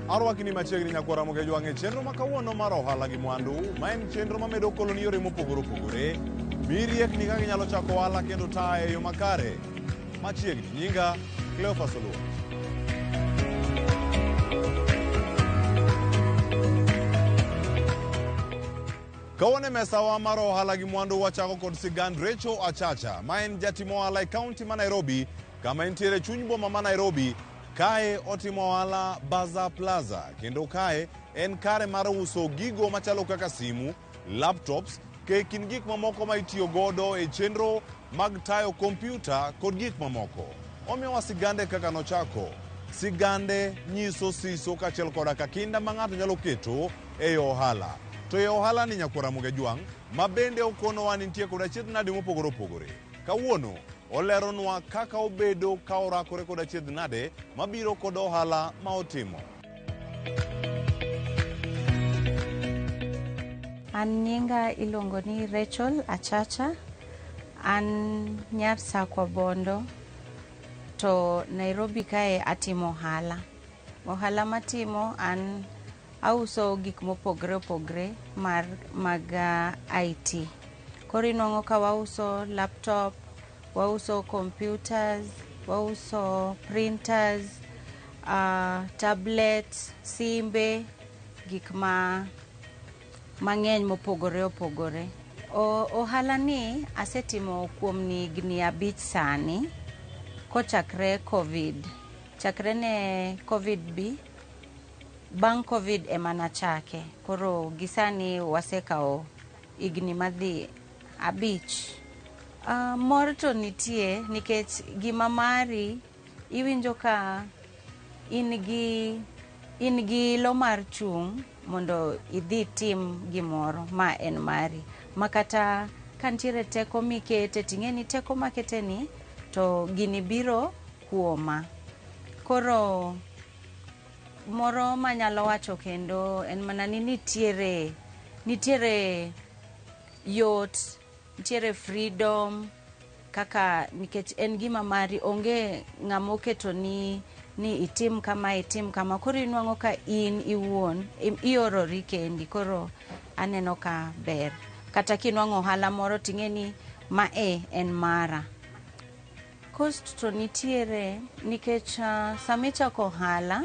Arwakni machiegni nyakwar Ramogi Ajwang' e chenro ma kawuono mar ohala gi mwandu, ma en chenro mamedo koloni yore mopogore opogore. Mi riekni kaka inyalo chako ohala kendo taye e yo makare. Machiegni, nyinga Cleophas Oluoch. Kawuono e mesawa mar ohala gi mwandu wachako kod sigand Rachel Achacha ma en jatim ohala e kaunti ma Nairobi kama entiere chuny boma ma Nairobi. Kae otimo ohala Baza Plaza kendo kae en kare mar uso gigo machalo kaka simu, laptops, kind gik mamoko ma itiyo godo e chenro mag tayo kompyuta kod gik mamoko. Omiyowa sigande kaka nochako. Sigande nyiso siso kaachiel koda ka kinda ma ng'ato nyalo keto e ohala. To e ohala ni nyakwar Ramogi Ajwang' ma bende okonowa ni nitie kod achiedh nade mopogore opogore. Kawuono oleronwa kaka obedo ka orakore kod achiedh nade mabiro kod ohala ma otimo. An nyinga iluongo ni Rachel Achacha. An nyar Sakwa Bondo to Nairobi kae atimo ohala. Ohala matimo an auso gik mopogre opogre mar mag IT. Koro inwang'o ka wauso laptop, wauso computers, wauso printers, tablets, simbe, gik ma mang'eny mopogore opogore. Ohala ni asetimo kuom higni 5 sani kochakre Covid. Chakre ne Covid bi, bang' Covid ema nachake. Koro gisani wasekawo higni madhi 5. Mor to nitie nikech gima mari iwinjo ka in gi ilo mar chung' mondo idhi tim gimoro ma en mari. Ma kata ka nitiere teko mikete ting'e ni teko makete ni to gini biro kuoma. Koro moro manyalo wacho kendo en mana ni nitiere yot, nitiere freedom kaka nikech en gima mari, onge ng'ama oketo ni itim kama itim kama. Koro inwang'o ka in iwuon iorori kendi. Koro aneno ka ber. Kata kinwang'o ohala moro ting'e ni ma e en mara. Cost to nitiere nikech sama ichako ohala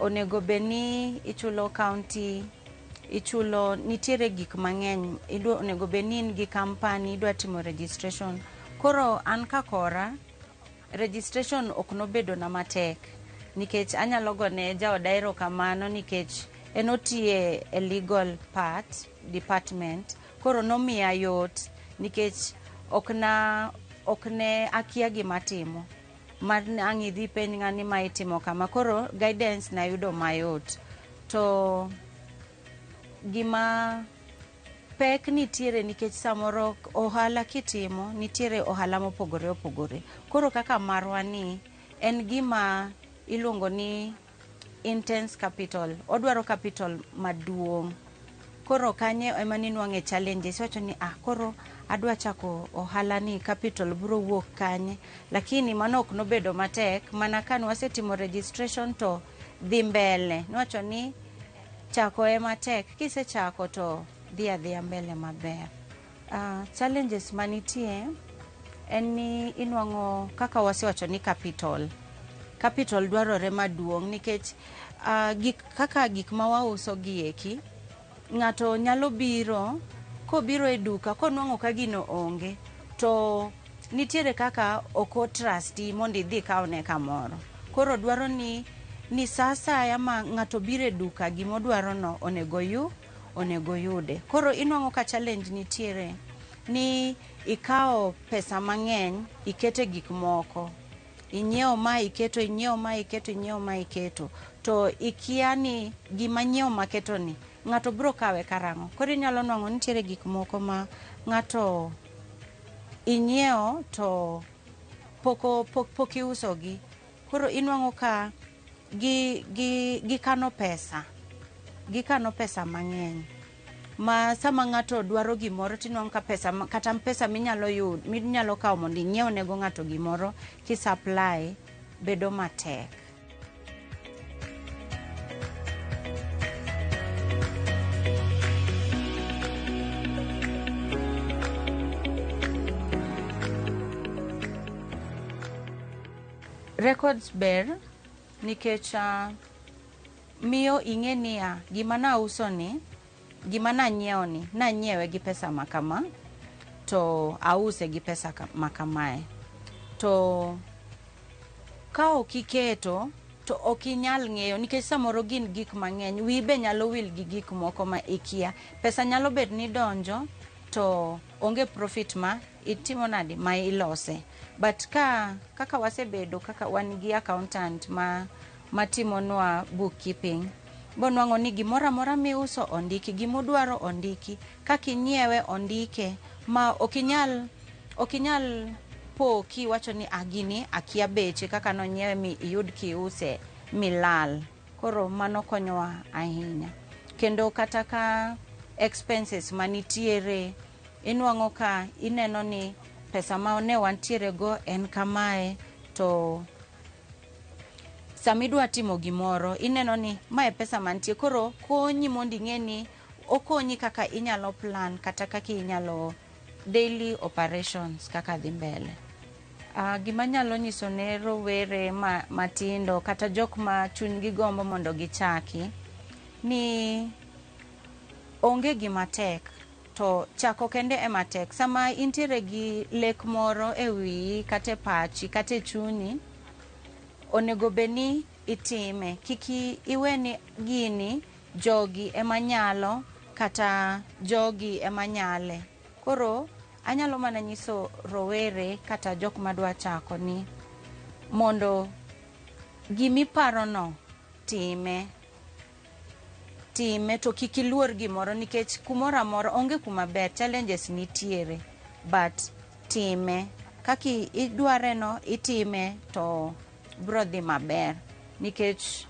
onego bed ni ichulo county, ichulo nitiere gik mang'eny, onego bed ni in gi company idwa timo registration. Koro an ka kora registration ok nobedo na matek nikech anyalo gone jaoda erokamano nikech en otiye e legal part department. Koro nomiya yot nikech ok ne akia gima timo. Mar ang' idhi penj ng'ani ma itimo kama. Koro guidance nayudo mayot. To gima pek nitiere nikech samoro ohala kitimo nitiere ohala mopogore opogore. Koro kaka marwa ni en gima iluongo ni intense capital. Odwaro capital maduong'. Koro kanyo ema ninwang'e challenges. Iwacho ni koro adwa chako ohala ni capital biro wuok kanye. Lakini mano ok nobedo matek mana ka nwasetimo registration to dhi mbele. Niwacho ni chako ema tek, kisechako to dhi adhiya mbele maber. Challenges manitie en ni inwang'o kaka wasewacho ni capital. Capital dwarore maduong' nikech kaka gik ma wauso gi eki, ng'ato nyalo biro, kobiro e duka konwang'o ka gino onge, to nitiere kaka ok o-trusti mondo idhi ikawne kamoro. Koro dwaro ni sa asaya ma ng'ato biro e duka gimodwaro no onego yude. Koro inwang'o ka challenge nitiere ni ikawo pesa mang'eny ikete gik moko. Inyiewo ma iketo, inyiewo ma iketo, inyiewo ma iketo. To ikia ni gima nyiewo maketo ni ng'ato biro kawe karang'o. Koro inyalo nwang'o nitiere gik moko ma ng'ato inyiewo to pok iusogi. Koro inwang'o ka gikano pesa. Gikano pesa mang'eny. Ma sama ng'ato dwaro gimoro tinwang'o ka pesa kata pesa minyalo yud, minyalo kawo mondo inyiew nego ng'ato gimoro ki supply bedo matek. Records ber nikech miyo ing'e niya, gima nauso ni, gima nanyiewo ni, nanyiewe gi pesa ma kama, to ause gi pesa ma kamae. To ka ok iketo to ok inyal ng'eyo nikech samoro gin gik mang'eny, wiyi be nyalo wil gi gik moko ma ikia. Pesa nyalo bet ni donjo to onge profit ma itimo nade ma ilose. But ka kaka wasebedo kaka wan gi accountant ma matimonwa bookkeeping, bonwang'o ni gimoro amora miuso ondiki, gimudwaro ondiki, kaka inyiewe ondike, ma ok inyal po kiwacho ni ah, gini akia beche kaka nonyiewe mi iyud kiuse milal. Koro mano konyowa ahinya. Kendo kata ka expenses manitiere inwang'o ka ineno ni pesa ma ne wantiere go en kamae, to samidwa timo gimoro ineno ni mae pesa mantie, koro konyi mondo ing'e ni okonyi kaka inyalo plan kata kaka inyalo daily operations kaka dhi mbele. Gima nyalo nyiso ne rowere matindo kata jok ma chunygi gombo mondo gichaki ni onge gima tek to chako kende ema tek. Sama intiere gi lek moro e wiyi kata e pachi kata e chunyi, onego bed ni itime. Kik iwe ni gini jogi ema nyalo kata jogi ema nyale. Koro anyalo mana nyiso rowere kata jok madwa chako ni mondo gimiparono time. Time to kik iluor gimoro nikech kumoro amora onge kuma ber, challenges nitiere, but time kaka idware no itime to bro dhi maber nikech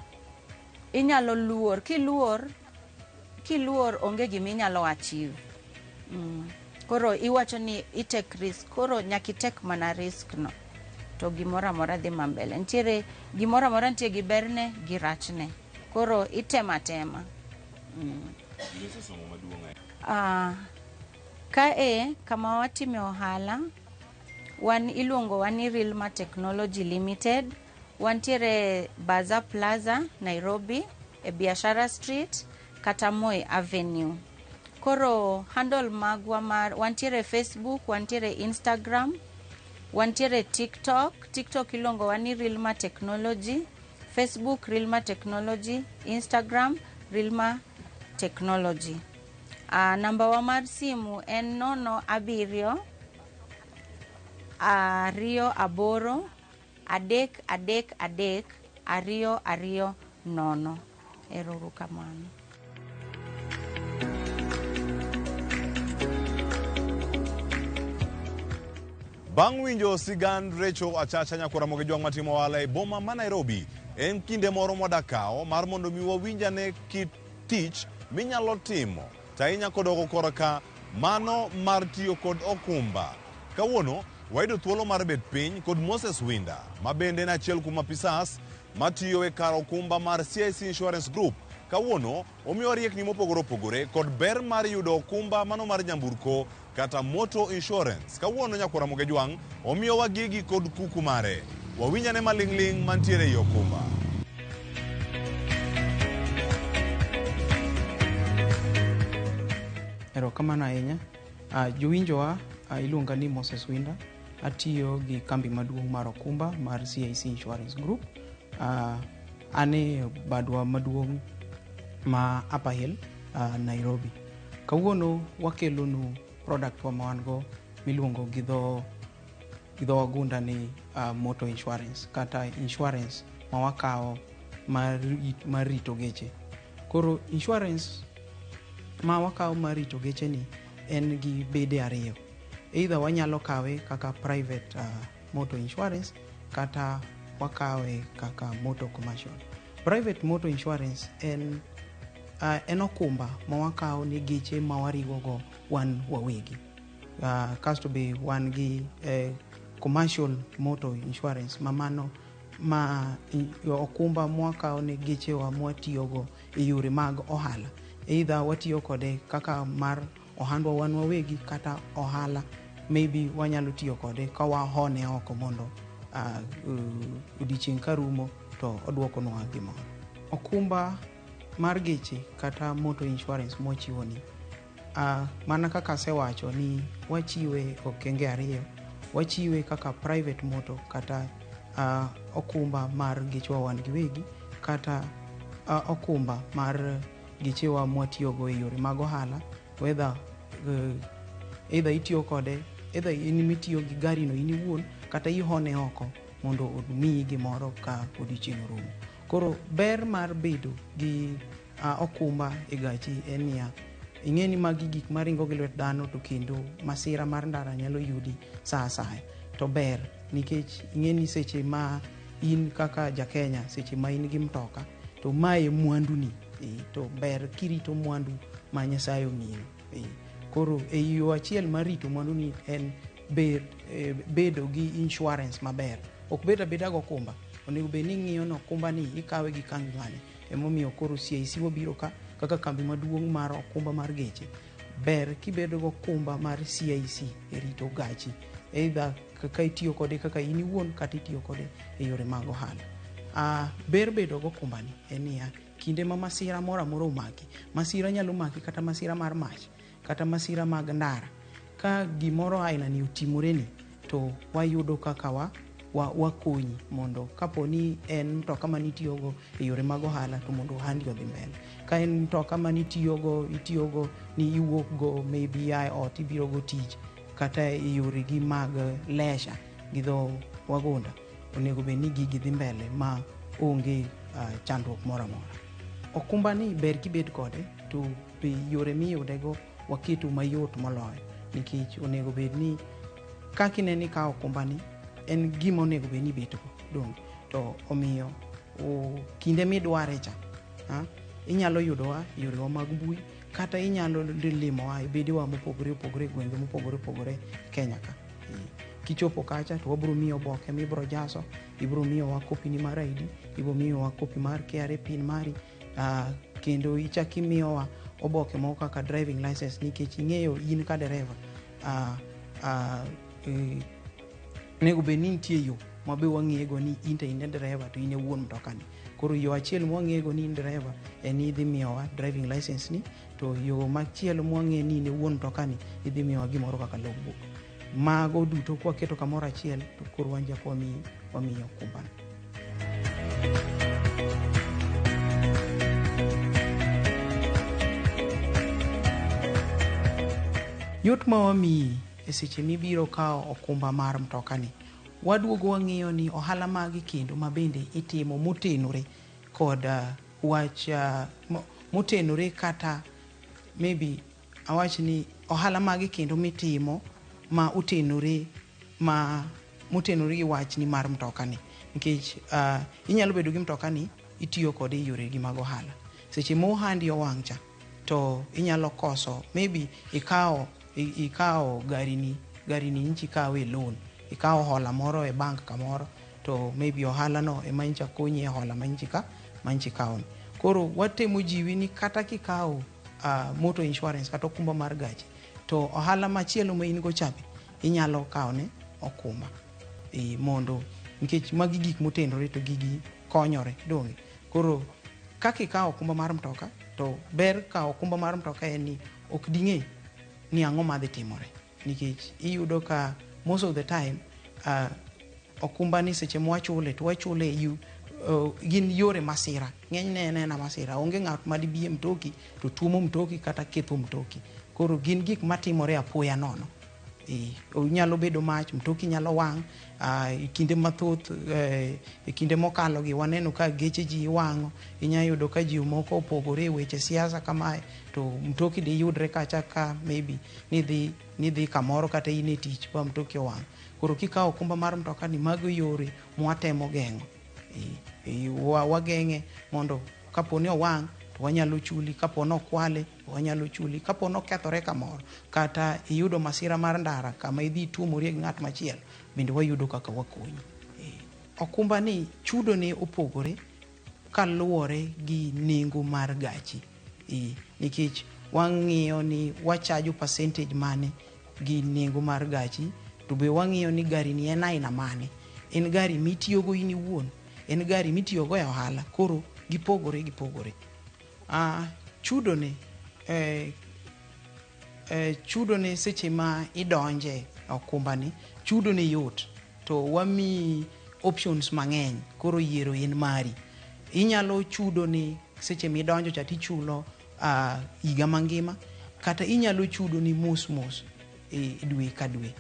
inyalo luor, kiluor onge gima inyalo achieve. Koro iwacho ni i take risk, koro nyaka i take mana risk no to gimoro amora dhi mambele. Nitiere gimoro amora nitie gi berne gi rachne, koro itemo atema. Kae kama watime ohala wan iluongo wa ni Rilma Technology Limited. Wantiere Baza Plaza, Nairobi, e Biashara Street kata Moi Avenue. Koro handle magwa mar wantiere Facebook, wantiere Instagram, wantiere TikTok. TikTok iluongo wa ni Rilma Technology, Facebook Rilma Technology, Instagram Rilma Technology. Namba wa mar simu en 0728 333 220. Ero uru kamano. Bang' winjo sigand Rachel Achacha nyakwar Ramogi Jwang' matimo ohala e boma ma Nairobi, en kinde moro mwadakawo mar mondo mi wawinj ane kit tich minyalo timo to ahinya kodoko korka mano mar tiyo kod okumba. Kawuono wayudo thuolo mar bet piny kod Moses Winda ma bende en achiel kuom apisas matiyo e kar okumba mar CIC Insurance Group. Kawuono omiyowa riekni mopogore opogore kod ber mar yudo okumba mano mar nyamburko kata motor insurance. Kawuono nyakwar Ramogi Jwang' omiyowa gigi kod kuku mare. Wawinj ane maling'ling' mantiere ei okumba. Erokamano ahinya. Jowinjowa, iluonga ni Moses Winda. Atiyo gi kambi maduong' mar okumba mar CIC Insurance Group. An e badwa maduong' ma Upper Hill, Nairobi. Kawuono wakelonu product wa ma wan go miluongo gi dho wagunda ni motor insurance kata insurance ma wakawo mar rito geche. Koro insurance ma wakawo mar rito geche ni en gi bede ariyo. Either wanyalo kawe kaka private motor insurance kata wakawe kaka motor commercial. Private motor insurance en okumba ma wakawo ne geche ma wariwo go wan wawegi. Kasto be wan gi commercial motor insurance ma mano ma okumba mwakawo ne gechewa mwatiyogo e yore mag ohala. Either watiyo kode kaka mar ohandwa wan wawegi kata ohala, maybe wanyalo tiyo kode ka wahone oko mondo Odiochieng' karumo to oduokonwa gimoro. Okumba mar geche kata motor insurance mwachiwo ni, mana kaka asewacho ni wachiwe okenge ariyo. Wachiwe kaka private motor kata okumba mar gechewa wan giwegi, kata okumba mar gechewa mwatiyogo e yore mag ohala, whether either itiyo kode, either in mitiyo gi gari no in iwuon kata ihone oko mondo omiyi gimoro ka odiochieng' orumo. Koro ber mar bedo gi okumba e gachi en niya, ing'e ni magi gik maringo gi lwet dhano to kendo masira mar ndara nyalo yudi sa asaya. To ber nikech ing'e ni seche ma in kaka ja Kenya, seche ma in gi mtoka, to mae mwanduni, to ber kirito mwandu ma Nyasaye omiyi. Koro e yo achiel mar rito mwanduni en bedo gi insurance maber. Ok bed abeda gi okumba, onego bed ni ing'iyo ni okumba ni ikawe gi kambi mane. Emomiyo koro CIC wabiro ka kaka kambi maduong' mar okumba mar geche. Ber kibedo gi okumba mar CIC e rito gachi, either kaka itiyo kode kaka in iwuon kata itiyo kode e yore mag ohala. Ber bedo gi okumba ni en niya, kinde ma masira moro amora omaki, masira nyalo maki kata masira mar mach, kata masira mag ndara, ka gimoro aina ni otimoreni, to wayudo kaka wakonyi mondo kapo ni en mtoka manitiyogo e yore mag ohala to mondo ohandi odhi mbele. Ka en mtoka manitiyogo, itiyogo ni iwuok go maybe ia e ot ibiro go tich kata e yoregi mag leisure gi dho wagunda, onego bed ni gigi dhi mbele ma onge chandruok moro amora. Okumba ni ber kibet kode to be yore miyudego waketo mayot moloyo, nikech onego bed ni kaka ineno ikawo okumba ni en gima onego bed ni ibet go, donge? To omiyo kinde midware cha, inyalo yudowa e yorewa mag mbui kata inyalo limowa e bedewa mopogore opogore e gwenge mopogore opogore Kenya ka. Kichopo kacha to wabiro miyi oboke mibiro jaso, ibiro miyowa kopi ni mar ID, ibiro miyowa kopi mar KRA pin mari, kendo ichak imiyowa oboke moko kaka driving license, nikech ing'eyo in ka dereva, onego bed ni nitie yo ma be wang'eyego ni in to in e dereva to in e wuon mtokani. Koro yo achiel mwang'eyego ni in dereva en ni idhi miyowa driving license ni, to yo machielo mwang'eyo ni in e wuon mtokani idhi miyowa gimoro kaka logbook. Mago duto kwaketo kamoro achiel to koro wan jak wamiyi okumbano. Yot ma wamiyi e seche mibiro kawo okumba mar mtokani, waduogo wang'iyo ni ohala magi kendo ma bende itimo motenore kod wach motenore kata maybe awach ni ohala magi kendo mitimo ma otenore ma motenore gi wachni mar mtokani, nikech inyalo bedo gi mtokani itiyo kode e yoregi mag ohala. Seche ma ohandi owang' cha to inyalo koso maybe ikawo garini nyicha ikawe e loan, ikawo hola moro e bank kamoro to maybe ohala no ema nyicha konyi e hola ma nyicha ikawoni. Koro watemo jiwi ni kata kikawo motor insurance kata okumba mar gachi, to ohala machielo ma in go cha be inyalo kawone okumba, mondo nikech magi gik motenore to gigi konyore, donge? Koro kaka ikawo okumba mar mtoka, to ber kawo okumba mar mtoka en ni ok ding'e ni ang'o madhi timore, nikech iyudo ka most of the time okumba ni seche mwachule to wachule gin yore masira, ng'enyne en ena masira, onge ng'at madibi e mtoki to tuomo mtoki kata ketho mtoki. Koro gin gik matimore apoya nono. Onyalo bedo mach, mtoki nyalo wang'. E kinde mathoth, e kinde mokalo gi waneno ka geche ji iwang'o, inya yudo ka ji moko opogore e weche siasa kamae, to mtoki diyudre kacha ka maybe nidhi kamoro kata in e tich ba mtoki owang'. Koro kikawo okumba mar mtoka ni, mago yore mwatemo geng'o. Wageng'e mondo kapo ni owang' to wanyalo chuli, kapo ni okwale to wanyalo chuli, kapo ni okethore kamoro kata iyudo masira mar ndara kama idhi ituomori gi ng'at machielo, bende wayudo kaka wakonyi. Okumba ni chudo ne opogore kaluwore gi nengo mar gachi. Nikech wang'iyo ni wachajo percentage mane gi nengo mar gachi, to be wang'iyo ni gari ni en aina mane. En gari mitiyogo in iwuon, en gari mitiyogo e ohala, koro gipogore gipogore. Chudone chudone seche ma idonje okumbani, chudone yot to wamiyi options mang'eny, koro yiero en mari. Inyalo chudoni seche midonjo cha tichulo higa mangima, kata inyalo chudoni mos mos e dwe ka dwe.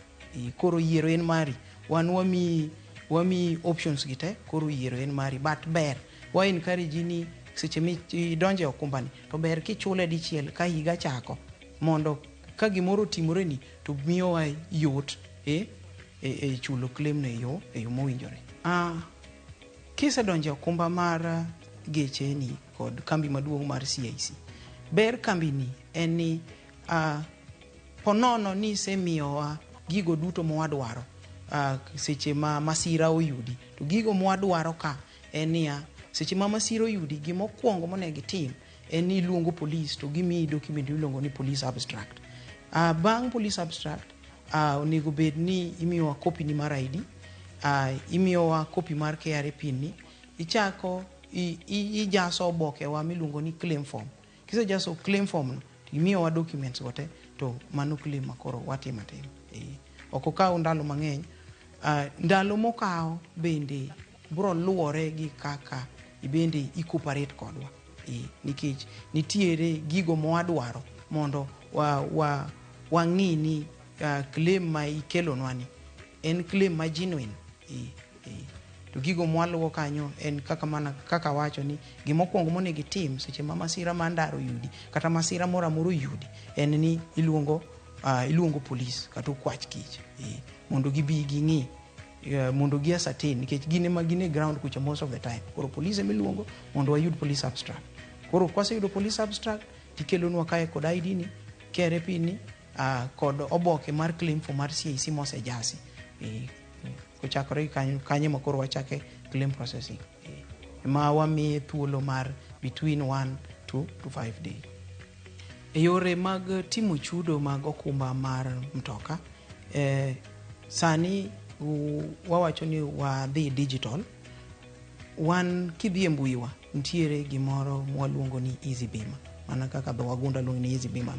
Koro yiero en mari. Wan wamiyi options gi te, koro yiero en mari. But ber, wa encourage ni seche midonjo e okumbani to ber kichule dichiel ka higa chako, mondo ka gimoro otimoreni to miyowa yot e chulo claim no e yo mowinjore. Kisedonjo e okumba mar geche ni kod kambi maduong' mar CIC, ber kambi ni en ni ponono ni isemiyowa gigo duto mwadwaro seche ma masira oyudi, to gigo mwadwaro ka en niya, seche ma masira oyudi, gimokwongo monego itim en ni iluongo polis to gimiyi document miluongo ni police abstract. Bang' police abstract, onego bed ni imiyowa copy ni mar ID, imiyowa copy mar KRA PIN ni, ichako ijaso obokewa miluongo ni claim form. Kisejaso claim form no, to imiyowa documents go te, to mano claim ma koro watimo atima. Ok okaw ndalo mang'eny. Ndalo mokawo bende biro luwore gi kaka ibende i cooperate kodwa. Nikech nitiere gigo mwadwaro mondo wang'i ni claim ma ikelonwa ni en claim ma genuine. To gigo mwaluwo kanyo en kaka mana kaka wacho ni gimokwongo monego itim seche ma masira mar ndara oyudi kata masira moro amora oyudi en ni iluongo polis kata okwach kich mondo gibi ging'i, mondo gi ascertain, nikech gin ema gin e ground kucha most of the time. Koro polis ema iluongo mondo wayud police abstract. Koro kwaseyudo police abstract, tikelonwa kae kod ID ni, KRA PIN ni, kod oboke mar claim form mar CIC mosejasi. Kochakore gi kanyo, kanyo ema koro wachake claim processing, ma wamiye thuolo mar between 1 to 5 days. E yore mag timo chudo mag okumba mar mtoka, sani wawacho ni wadhi digital. Wan kidhi e mbuiwa, nitiere gimoro mwaluongo ni Easy Bima, mana kaka dho wagunda luongo ni Easy Bima.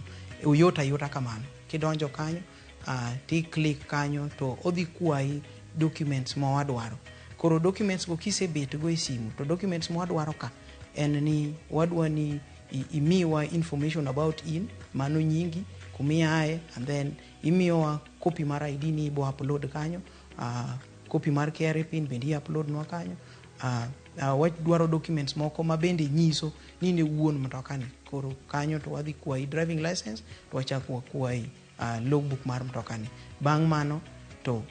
Oyot ayota kamano. Kidonjo kanyo, ti click kanyo to odhi kwayi documents ma wadwaro. Koro documents go kisebet go e simu, to documents ma wadwaro ka en ni wadwa ni imiwa information about in, mano nyingi, kumiaye, and then imiyowa copy mar ID ni ibo upload kanyo, copy mar KRA PIN bende i upload nwa kanyo. Wadwaro documents moko ma bende nyiso ni in e wuon mtoka ni. Koro kanyo to wadhi kwayi driving license, to wachako wakwayi logbook mar mtoka ni. Bang' mano to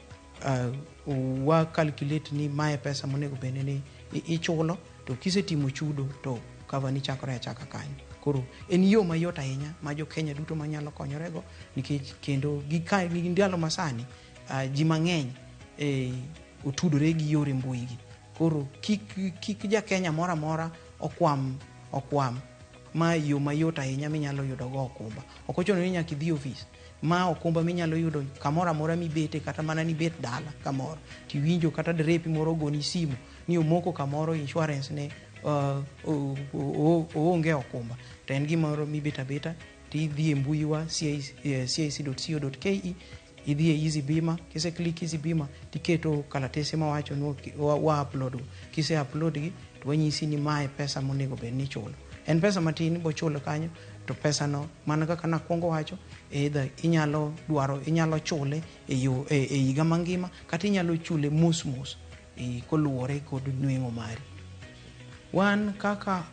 wa calculate ni mae pesa monego bed ni ichulo, to kisetimo chudo to cover ni chakore achaka kanyo. Koro en yo mayot ahinya ma jo Kenya duto manyalo konyorego, nikech kendo gi gi ndalo masani ji mang'eny otudore gi yore mbui gi. Koro kik ja Kenya moro amora okwam ma yo mayot ahinya minyalo yudo go okumba. Ok ochuno ni nyaka idhi ofis. Ma okumba minyalo yudo kamoro amora mibete, kata mana nibet dala kamoro tiwinjo kata derepi moro ogoni simu ni omoko kamoro, insurance ne oonge okumba, to en gimoro mibet abeta tidhi e mbui wa cic.co.ke, idhi e Easy Bima. Kise click Easy Bima, tiketo kalatese mawacho ni wa upload go. Kise upload gi to wanyisi ni mae pesa monego bed ni ichulo. En pesa matin bochulo kanyo, to pesa no mana kaka nakwongo wacho, either inyalo dwaro, inyalo chule e yo e higa mangima, kata inyalo chule mos mos koluwore kod nweng'o mari. Wan kaka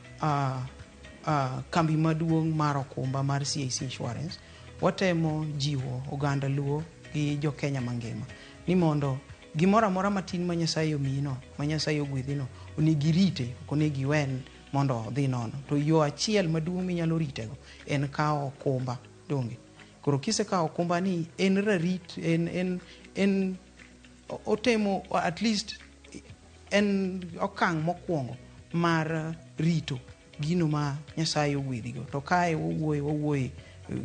kambi maduong' mar okumba mar CIC Insurance, watemo jiwo oganda Luo gi jo Kenya mangima ni mondo gimoro amora matin ma Nyasaye omiyi no, ma Nyasaye ogwedhi no, onego irite, ok onego iwen mondo odhi nono. To yo achiel maduong' minyalo ritego en kawo okumba, donge? Koro kisekawo okumba ni en rarit, en otemo at least en okang' mokwongo mar rito gino ma Nyasaye ogwedhigo. To kae wawuoye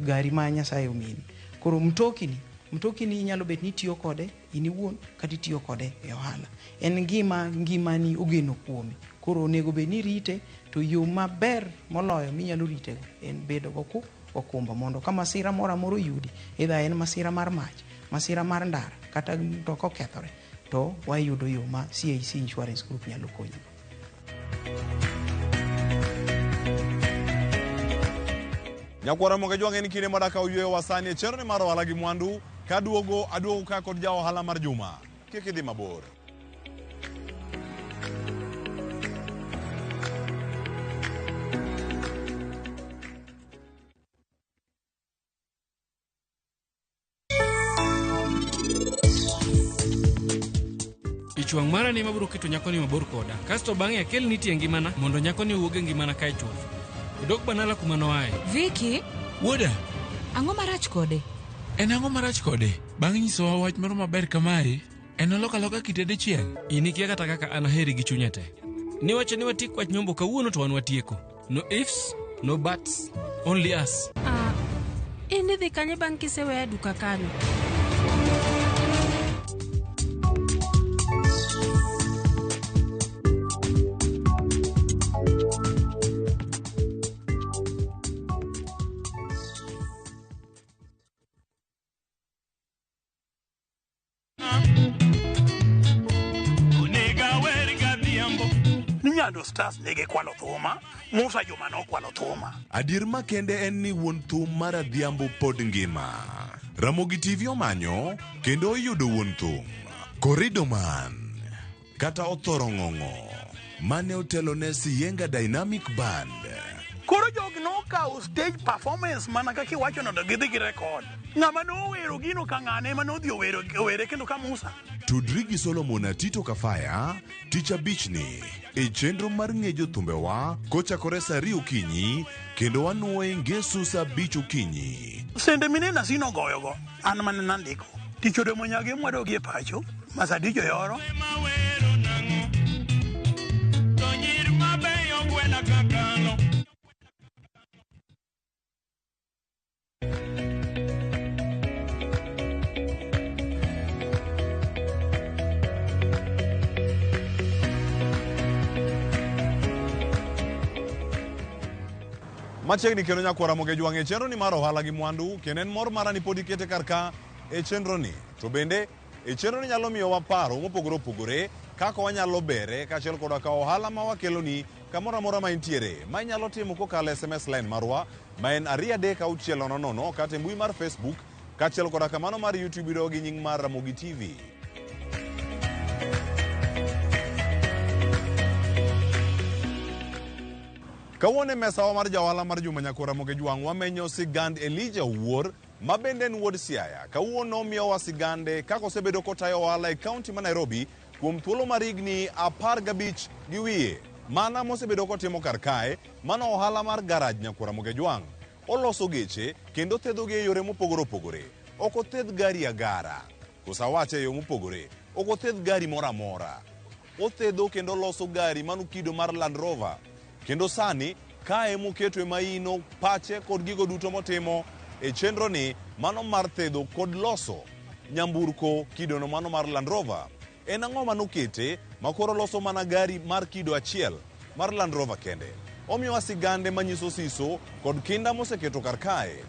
gari ma Nyasaye omini. Koro mtokni Mtokini inyalo bet ni itiyo kode in iwuon kata itiyo kode e ohala. En gima ngimani ogeno kuome. Koro onego bed ni irite to yo maber moloyo minyalo ritego en bedo go okumba mondo ka masira moro amora oyudi, either en masira mar mach, masira mar ndara kata mtoka okethore, to wayudo yo ma CIC Insurance Group nyalo konyigo. Nyakwara Moge Jwang' en kinde madaka oyweyo wasani e chenro ni mar ohala gi mwandu kaduogo aduogo ka kod ja ohala mar juma. Kik idhi mabor. Ich wang' mara ni mabiro keto nyakoni mabor koda. Kasto bang'e akel nitie e ngimana mondo nyakoni owuog e ngimana kae chuth. Odog banala kuma noaye. Vicky, Wuoda, ang'o marach kode? en ang'o marach kode? Bang' nyisowa wach moro maber kamae, en oloko aloka kite dichiel. In ikia kata kaka an aheri gi chunya te. Niwacho ni watiek wach nyombo kawuono to wan watieko. No ifs, no buts, only us. Ah, in idhi kanye bang' kiseweya e duka kanyo? Ni Nyando Stars nigi kwalo thuma, Musa Juma nokwalo thuma. Adier makende en ni wuon thum mar Adhiambo pod ngima. Ramogi TV omanyo kendo oyudo wuon thum. Korido man kata Othoro Ng'ong'o mane otelo ne Siyenga Dynamic Band. Koro jogi nokawo stage performance mana kaka iwacho no to gidhi gi record. Ng'ama nowero gino ka ng'ane ema nodhi owero owere kendo ka Musa. Tudri gi Solomon Atito Kafaya tich abichni e chenro mar ng'e jothumbewa kochakore saa ariyo okinyi kendo wanuoye ngeso saa abich okinyi. Sende minena sino goyogo an mane nandiko. Tich odemo nyagi mwadogi e pacho, Masadijo yoro. Machiegni kendo nyakwara Moge Jwang' e chenro ni mar ohala gi mwandu kendo en mor mara ni pod ikete kar ka e chenro ni. To bende e chenro ni nyalo miyowa paro mopogore opogore kaka wanyalo bere kaachiel koda ka ohala ma wakeloni kamoro amora ma intiere ma inyalo timo kokalo e SMS line marwa ma en 23600 kata e mbui mar Facebook kaachiel koda kamano mar YouTube yudo gi nying mar Ramogi TV. Kawuono e mesawa mar jaohala mar Juma Nyakwar Ramogi Jwang' wamenyo sigand Elijah Owuor ma bende en wuod Siaya. Kawuono miyowa sigande kaka osebedo kotayo ohala e kaunti ma Nairobi kuom thuolo mar higni 15 gi wiye. Mana mosebedo kotimo kar kae, mano ohala mar garaj Nyakwar Ramogi Jwang'. Oloso geche kendo thedhogi e yore mopogore opogore. Ok othedh gari agara. Koso awache e yo mopogore. Ok othedh gari moro amora. Othedho kendo loso gari mano kido mar Land Rover. Kendo sani kae moketoe maino, pache kod gigo duto motimo e chenro ni mano mar thedho kod loso nyamburko kidono mano mar Land Rover. En ang'o manokete makoro loso mana gari mar kido achiel mar Land Rover kende? Omiyowa sigande manyiso siso kod kinda moseketo kar kae.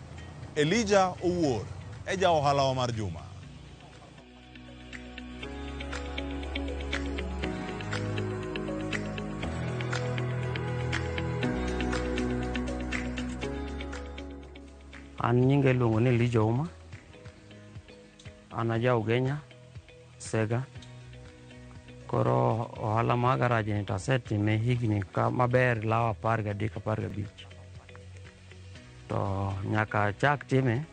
Elijah Owuor e ja ohalawa mar juma. An nyinga iluongo ni Elijah Ouma. An aja Ugenya, Sega. Koro ohala mar garage ni to asetime higni ka maber lawo 13 15. To nyaka achak time,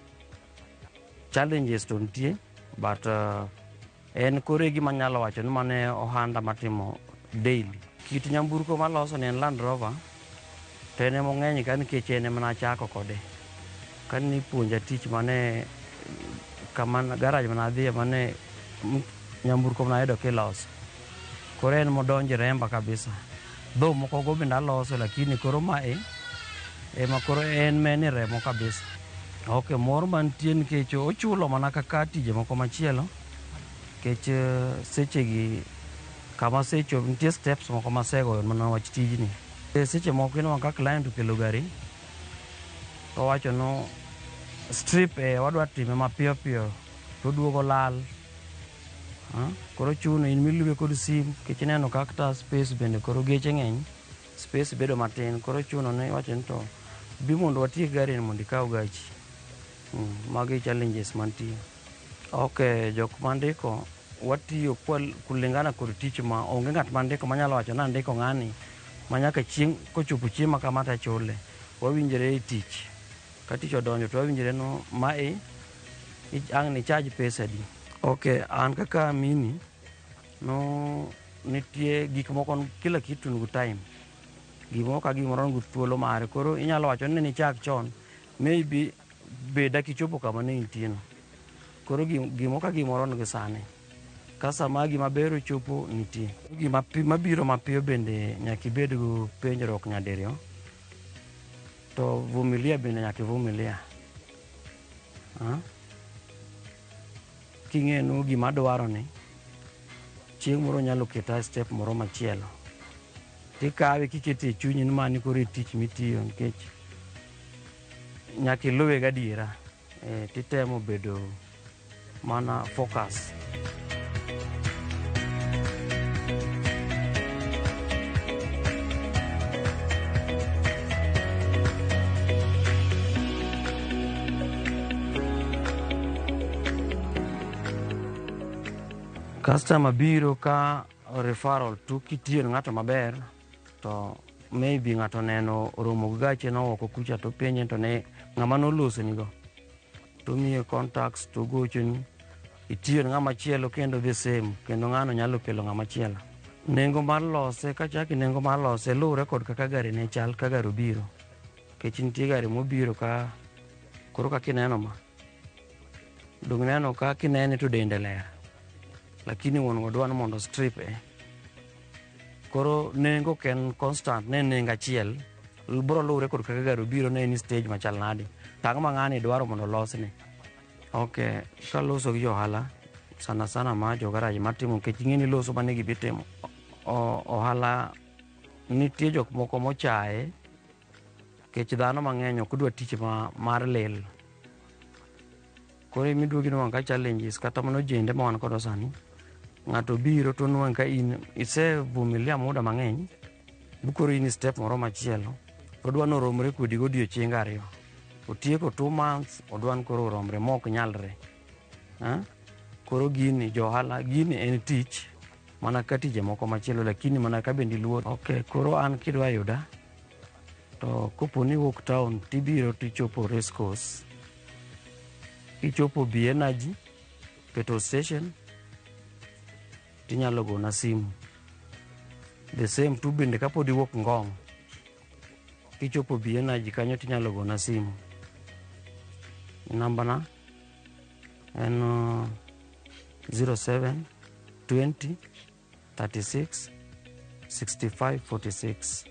challenges to nitie, but en koro e gima anyalo wacho ni mano e ohanda matimo daily. Kit nyamburko maloso ni en Land Rover, to en ema ong'eny ka nikech en ema nachako kode. Kane ipuonja tich mane kama garage mane adhiye mane nyamburko mane ayudo kiloso. Koro en modonjo e remba kabisa. Though moko go bende aloso lakini koro mae ema koro en meni remo kabisa. Ok, mor mantie nikech ochulo mana kaka tije moko machielo. Nikech sechegi kama asechopo nitie steps moko masegoyo mana wach tijni. Seche moko inwang'o ka client okelo gari to owacho no strip e wadwa time mapiyo piyo to oduogo lal. Koro chuno in miluwe kod sim nikech ineno kaka space bende koro geche ng'eny, space bedo matin koro chuno ni iwacho ni to bi mondo watiek gari ni mondo ikaw gachi. Magi challenges mantie. Ok, jok mandiko watiyo kulingana kod tich ma onge ng'at mandiko manyalo wacho ni andiko ng'ani ma nyaka chieng' kochopo chieng' ma kama tachule. Wawinjore e tich. Ka tich odonjo to wawinjore no mae ang' ni charge pesa adi. Ok, an kaka mini no nitie gik moko kila kitu nigi time. Gimoro ka gimoro nigi thuolo mare. Koro inyalo wacho ni nichak chon, maybe be dak ichopo kama ne intie no. Koro gimoro ka gimoro nigi sane. Ka sama gima ber ochopo nitie. Gima mabiro mapiyo bende nyaka ibed go penjruok nyadiriyo. To vumilia bende nyaka ivumilia. King'eyo ni gima adwaro ni, chieng' moro nyalo keta e step moro machielo. Tikawe kikete e chunyi ni mani koro e tich mitiyo nikech nyaka iluwe gadiera. Titemo bedo mana focus. Customer biro ka referral to kitiyo ne ng'ato maber to maybe ng'ato neno oromo gi gache no oko kucha to penje to ne ng'ama nolosonigo to miye contacts to gochoni itiyo ne ng'ama chielo kendo the same kendo ng'ano nyalo kelo ng'ama chielo. Nengo mar lose kachaki nengo mar lose luwore kod kaka gari ne chal ka gari obiro. Nikech nitie gari mobiro ka koro kaka ineno ma dong ineno ka kinene to dende ler. Lakini wuon go dwa ni mondo strip e. Koro nengo ok en constant, ne en nengo achiel. Biro luwore kod kaka gari obiro ne en stage machal nade. To ang'o ma ng'ani dwaro mondo olosne. Ok, kaloso gi johala, sana sana ma jo garage matimo nikech ing'e ni loso mane gibi timo. Ohala nitie jok moko mochaye nikech dhano mang'eny ok dwa tich mar lil. Koro imiduogo inwang'o ka challenges kata mana ojende ma wan godo sani. Ng'ato biro to nwang' ka in isevumilia muda mang'eny, bu koro in e step moro machielo. Odwa ni oromre kodi godiochienge ariyo. Otieko 2 months, odwa ni koro oromre ma ok nyalre. Koro gini jo ohala, gini en tich mana ka tije moko machielo lakini mana ka bende iluor. Ok, koro an kidwa yuda to kopo ni iwuok town tibiro tichopo race course. Kichopo B Energy petrol station tinyalo gona simu. The same tu bende kapod iwuok Ngong, kichopo B Energy kanyo tinyalo gona simu. Namba na en 07 20 36 65 46.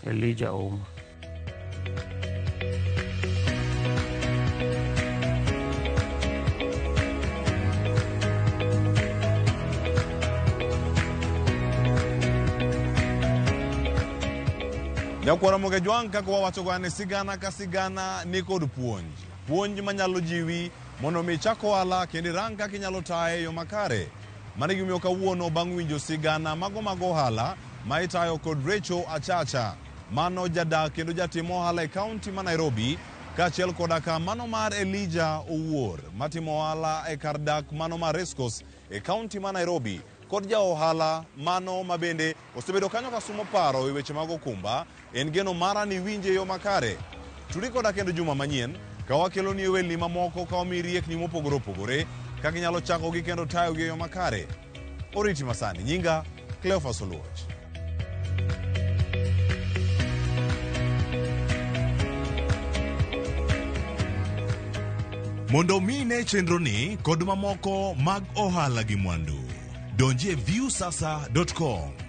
Elijah Ouma. Nyakwara Mogejwang' kaka wawacho ni sigana ka sigana ni kod puonj. Puonj manyalo jiwi mondo mi ichak ohala kendo irang kaka inyalo taye e yo makare. Mano e gimomiyo kawuono bang' winjo sigana mago mag ohala ma itayo kod Rachel Achacha, mano jadak kendo jatim ohala e kaunti ma Nairobi, kaachiel koda ka mano mar Elijah Owuor matimo ohala e kar dak mano mar Racecourse e kaunti ma Nairobi, kod ja ohala mano ma bende osebedo kanyo ka sumo paro e weche mag okumba. En geno mara ni iwinje e yo makare. Tudi koda kendo juma manyien ka wakeloni welni mamoko ka wamiyi riekni mopogore opogore kaka inyalo chakogi kendo tayogi e yo makare. Oriti masani. Nyinga Cleophas Oluoch. Mondo mi ine chenroni kod mamoko mag ohala gi mwandu, donji e viusasa.com.